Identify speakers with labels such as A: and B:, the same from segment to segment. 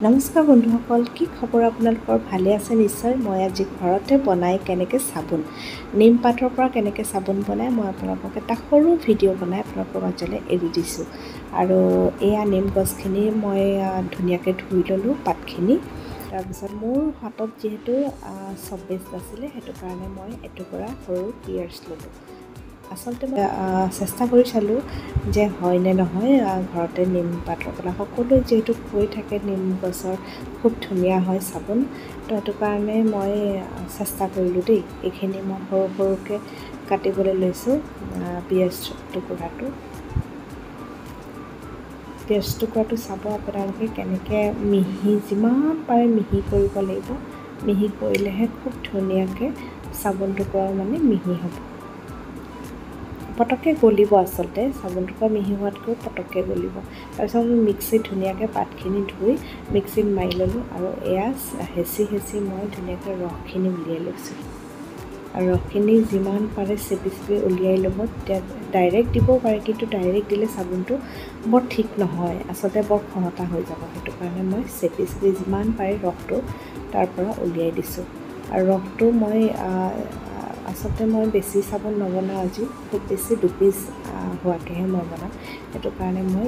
A: নমস্কাৰ বন্ধুসকল, কি খবৰ আপোনালোকৰ? ভালে আছে নিশ্চয়। মই আজি ঘৰতে বনাই কেনেকৈ চাবোন, নিম পাতৰ পৰা কেনেকৈ চাবোন বনাই মই আপোনালোকক এটা সৰু ভিডিঅ' বনাই আপোনালোকৰ মাজলৈ এৰি দিছোঁ। আৰু এয়া নিম গছখিনি মই ধুনীয়াকৈ ধুই ল'লোঁ পাতখিনি। তাৰপিছত মোৰ হাতত যিহেতু চবেজ নাছিলে, সেইটো কাৰণে মই এটুকুৰা সৰু পিঁয়াজ ল'লোঁ। আচলতে মই চেষ্টা কৰি চালোঁ যে হয় নে নহয় ঘৰতে নিম পাতৰ পৰা। সকলোৱে যিহেতু কৈ থাকে নিম গছৰ খুব ধুনীয়া হয় চাবোন, তো সেইটো কাৰণে মই চেষ্টা কৰিলোঁ দেই। এইখিনি মই সৰু সৰুকৈ কাটিবলৈ লৈছোঁ পিঁয়াজ টুকুৰাটো। পিঁয়াজ টুকুৰাটো চাব আপোনালোকে কেনেকৈ মিহি, যিমান পাৰে মিহি কৰিব লাগিব। মিহি কৰিলেহে খুব ধুনীয়াকৈ চাবোন টুকুৰাও মানে মিহি হ'ব, পটককৈ গলিব। আচলতে চাবোন টুকুৰা মিহি হোৱাতকৈ পটককৈ গলিব। তাৰপিছত মই মিক্সিত ধুনীয়াকৈ পাতখিনি ধুই মিক্সিত মাৰি ল'লোঁ আৰু এয়া হেঁচি হেঁচি মই ধুনীয়াকৈ ৰসখিনি উলিয়াই লৈছোঁ। আৰু ৰসখিনি যিমান পাৰে চেপি চেপি উলিয়াই ল'ব। তেতিয়া ডাইৰেক্ট দিবও পাৰে, কিন্তু ডাইৰেক্ট দিলে চাবোনটো বৰ ঠিক নহয়, আচলতে বৰ খহটা হৈ যাব। সেইটো কাৰণে মই চেপি চেপি যিমান পাৰে ৰসটো তাৰ পৰা উলিয়াই দিছোঁ। আৰু ৰসটো মই আচলতে মই বেছি চাবোন নবনাওঁ আজি, খুব বেছি দুপিচ হোৱাকৈহে মই বনাম। সেইটো কাৰণে মই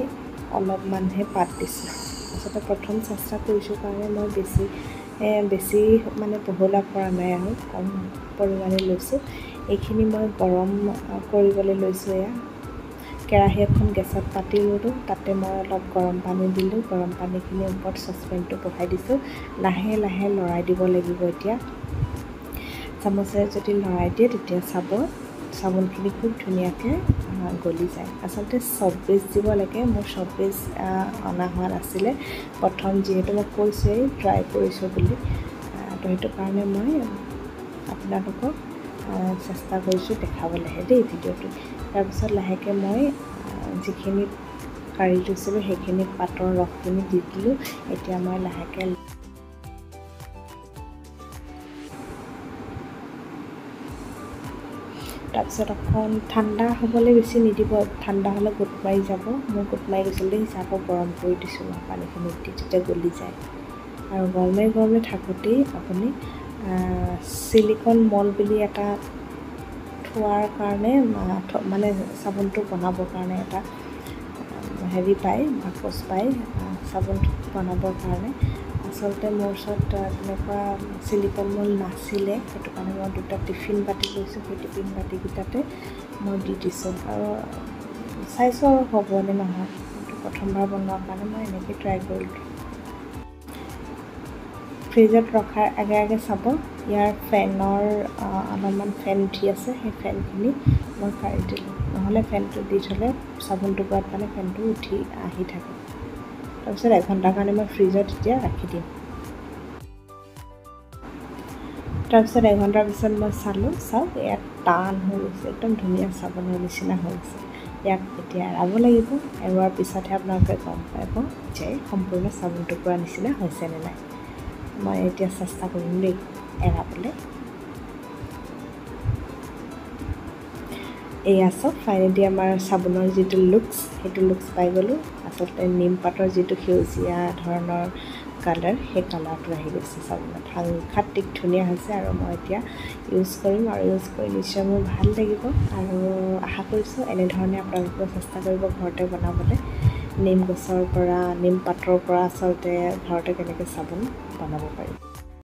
A: অলপমানহে পাত দিছোঁ। আচলতে প্ৰথম চেষ্টা কৰিছোঁ কাৰণে মই বেছি বেছি মানে বহলা কৰা নাই আৰু কম পৰিমাণে লৈছোঁ। এইখিনি মই গৰম কৰিবলৈ লৈছোঁ। এয়া কেৰাহী এখন গেছত পাতি ল'লোঁ, তাতে মই অলপ গৰম পানী দিলোঁ। গৰম পানীখিনিৰ ওপৰত চচপেনটো বহাই দিছোঁ। লাহে লাহে লৰাই দিব লাগিব। এতিয়া চামুচেৰে যদি লৰাই দিয়ে তেতিয়া চাব চাবোনখিনি খুব ধুনীয়াকৈ গলি যায়। আচলতে চবেজ দিব লাগে, মোৰ চবেজ অনা হোৱা নাছিলে প্ৰথম, যিহেতু মই কৈছোঁৱেই ট্ৰাই কৰিছোঁ বুলি, তো সেইটো কাৰণে মই আপোনালোকক চেষ্টা কৰিছোঁ দেখাবলৈহে দেই ভিডিঅ'টো। তাৰপিছত লাহেকৈ মই যিখিনি কাঢ়ি লৈছিলোঁ সেইখিনি পাতৰ ৰসখিনি দি দিলোঁ। এতিয়া মই লাহেকৈ তাৰপিছত অকণ ঠাণ্ডা হ'বলৈ বেছি নিদিব, ঠাণ্ডা হ'লে গোট মাৰি যাব। মোৰ গোট মাৰি গৈছিল দেই, আকৌ গৰম কৰি দিছোঁ মই পানীখিনি দি, তেতিয়া গলি যায়। আৰু গৰমে গৰমে থাকোঁতেই আপুনি চিলিকন মল বুলি এটা থোৱাৰ কাৰণে, মানে চাবোনটো বনাবৰ কাৰণে এটা হেৰি পায়, বাকচ পায় চাবোন বনাবৰ কাৰণে। আচলতে মোৰ ওচৰত তেনেকুৱা চিলিকন মল নাছিলে, সেইটো কাৰণে মই দুটা টিফিন বাতি লৈছোঁ। সেই টিফিন বাতিকেইটাতে মই দি দিছোঁ আৰু চাইছোঁ আৰু হ'বনে নহয়। কিন্তু প্ৰথমবাৰ বনোৱাৰ কাৰণে মই এনেকৈ ট্ৰাই কৰিলোঁ। ফ্ৰিজত ৰখাৰ আগে আগে চাব ইয়াৰ ফেনৰ অলপমান ফেন উঠি আছে, সেই ফেনখিনি মই কাঢ়ি দিলোঁ। নহ'লে ফেনটো দি থ'লে চাবোন টুকুৰাত মানে ফেনটো উঠি আহি থাকে। তাৰপিছত এঘণ্টাৰ কাৰণে মই ফ্ৰিজত এতিয়া ৰাখি দিম। তাৰপিছত এঘণ্টাৰ পিছত মই চালোঁ, চাওক ইয়াত টান হৈ গৈছে, একদম ধুনীয়া চাবোনৰ নিচিনা হৈ গৈছে। ইয়াক এতিয়া এৰাব লাগিব। এৰোৱাৰ পিছতহে আপোনালোকে গম পাব যে সম্পূৰ্ণ চাবোন টুকুৰাৰ নিচিনা হৈছে নে নাই। মই এতিয়া চেষ্টা কৰিম দেই এৰাবলৈ। এয়া চাওক, ফাইনেলি আমাৰ চাবোনৰ যিটো লুকছ, সেইটো লুকছ পাই গ'লোঁ। আচলতে নিম পাতৰ যিটো সেউজীয়া ধৰণৰ কালাৰ, সেই কালাৰটো আহি গৈছে চাবোনত। সাংঘাতিক ধুনীয়া হৈছে। আৰু মই এতিয়া ইউজ কৰিম আৰু ইউজ কৰি নিশ্চয় মোৰ ভাল লাগিব। আৰু আশা কৰিছোঁ এনেধৰণে আপোনালোকেও চেষ্টা কৰিব ঘৰতে বনাবলৈ। নিম গছৰ পৰা, নিম পাতৰ পৰা আচলতে ঘৰতে কেনেকৈ চাবোন বনাব পাৰি।